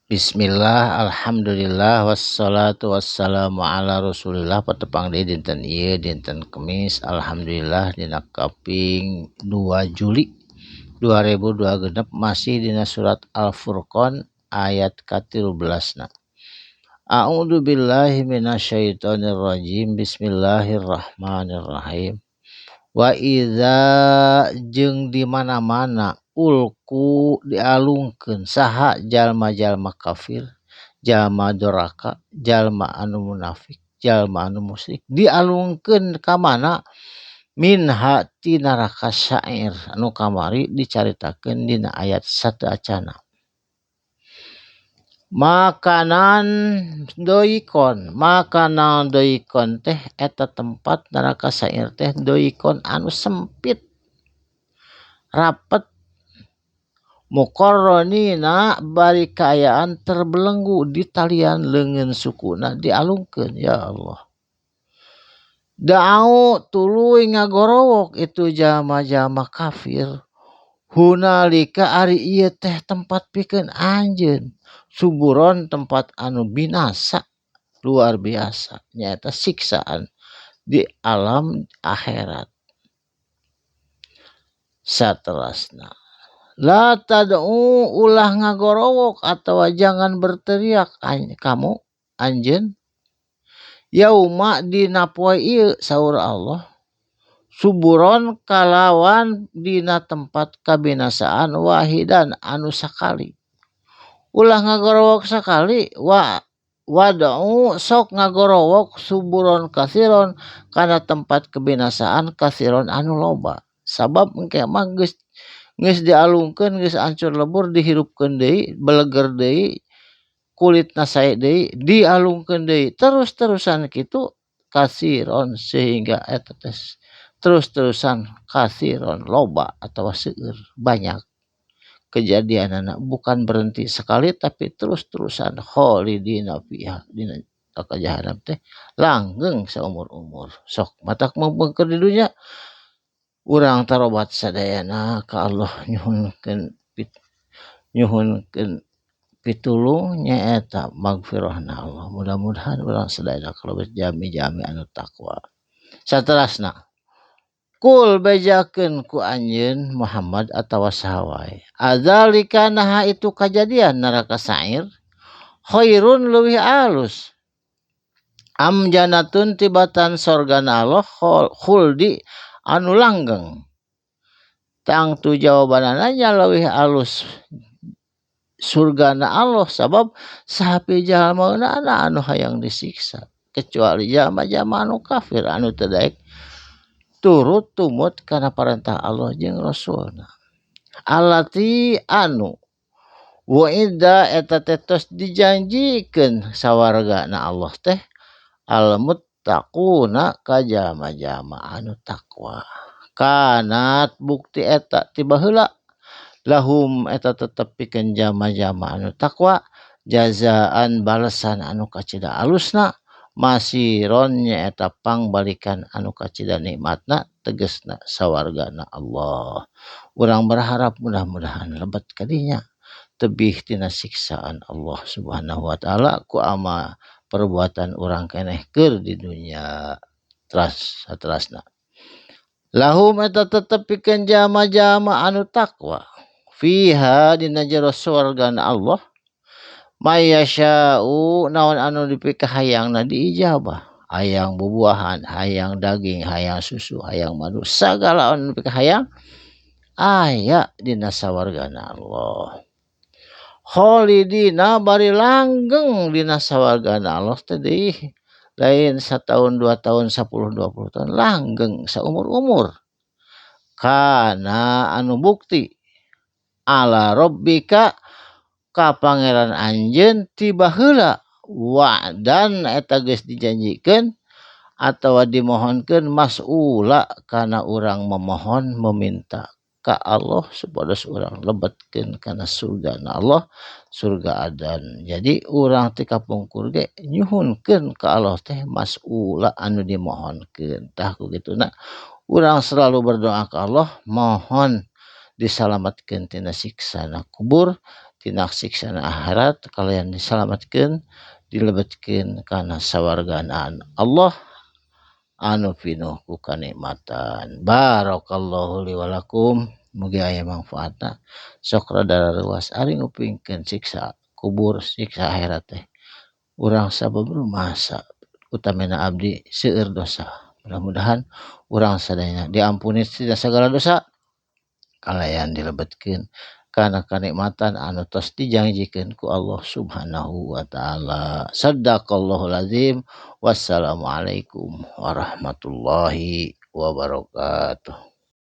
Bismillah, alhamdulillah, wassalatu wassalamu ala rasulillah. Patepang deui dinten ieu, dinten Kemis, alhamdulillah dina kaping 2 Juli 2026, masih dina surat Al-Furqan ayat ka-13 na. A'udzu billahi minasyaitonir rajim. Bismillahirrahmanirrahim. Wa idza jeung di mana-mana ulqu dialungkeun saha jalma-jalma kafir, jalma doraka, jalma anu munafik, jalma anu musyrik, dialungkeun ka mana minha ti neraka Sa'ir anu kamari dicaritakeun dina ayat sateuacana. Makanan doikon, makanan doikon teh eta tempat neraka Sa'ir teh doikon anu sempit rapet, muqarranina bari kaayaan terbelenggu di talian leungeun sukuna dialungkeun. Ya Allah, da'au tuluy ngagorowok itu jalma-jalma kafir, hunalika ari ieu teh tempat pikeun anjeun, suburon tempat anu binasa luar biasa, nyaeta siksaan di alam akhirat. Saterasna la tad'u ulah ngagorowok atawa jangan berteriak kamu anjeun yauma dina poe ieu, saur Allah, suburon kalawan dina tempat kabinasaan wahidan anu sakali. Ulah ngagorowok sakali, wa wad'u sok ngagorowok suburon kasiron kana tempat kebinasaan kasiron anu loba, sabab engke mah geus geus dialungkeun, geus ancur lebur, dihirupkeun deui, beleger deui, kulitna sae deui, dialungkeun deui, terus-terusan kitu, kasiron sehingga eta teh terus-terusan kasiron loba atawa seueur banyak kejadianana, bukan berhenti sekali tapi terus-terusan, khalidina fiha dina neraka jahanam teh langgeng saumur-umur. Sok matak mah di dunya urang tarobat sadayana ka Allah, nyuhunkeun pitulung nyaeta magfirahna Allah. Mudah-mudahan urang sadayana kalebet jami-jami anu takwa. Saterasna Kul bejakeun ku anjeun Muhammad atawa saha wae, adzalika naha itu kajadian neraka Sa'ir, khairun leuwih alus, am jannatun tibatan sorgana Allah, khuldi anu langgeng? Tangtu jawabanana nya leuwih alus surgana Allah, sabab saha jalma anu hayang disiksa kecuali jalma-jalma anu kafir anu teu daek turut tumut kana parentah Allah jeung Rasulna. Allati anu wa'ida eta teh tos dijanjikeun sawargana Allah teh al muttaquna ka jalma-jalma anu takwa. Kanat bukti eta ti baheula lahum eta tetep pikeun jalma-jalma anu takwa jazaan balesan anu kacida alusna, masiron nyaeta pangbalikan anu kacida nikmatna, tegesna sawargana Allah. Urang berharap mudah-mudahan lebet ka dinya, tebih tina siksaan Allah Subhanahu wa taala ku amal perbuatan urang keneh keur di dunya. Teras saterasna lahum eta tetep pikeun jalma-jalma anu takwa fiha dina jero surgana Allah mayasya'u naon anu dipikahayangna diijabah, hayang bubuahan, hayang daging, hayang susu, hayang madu, sagala anu dipikahayang aya dina sawargana Allah. Khalidina bari langgeng dina sawargana Allah teh deui, lain satahun, 2 tahun, 10, 20 tahun, langgeng saumur-umur. Kana anu bukti ala rabbika ka pangeran anjeun ti baheula wa'dan eta geus dijanjikeun atawa dimohonkeun mas'ula kana urang memohon meminta ka Allah supados urang lebetkeun kana surgana Allah, surga adan. Jadi urang ti kapungkur ge nyuhunkeun ka Allah teh mas'ula anu dimohonkeun. Tah, ku kituna urang selalu berdoa ka Allah, mohon disalamatkeun tina siksana kubur. tina siksana akhirat kalayan disalamatkeun dilebetkeun kana sawargana Allah anu pinuh ku kanikmatan. Barakallahu li walakum, mugi aya mangfaatna. Sok rada ruas ari ngupingkeun siksa kubur siksa akhirat teh urang sabab rumasa utamina abdi seueur dosa. Mudah-mudahan urang sadayana diampuni tina sagala dosa kalayan dilebetkeun kana kanikmatan anu tos dijangjikeun ku Allah Subhanahu wa taala. Sadaqallahul azim. Wassalamualaikum warahmatullahi wabarakatuh.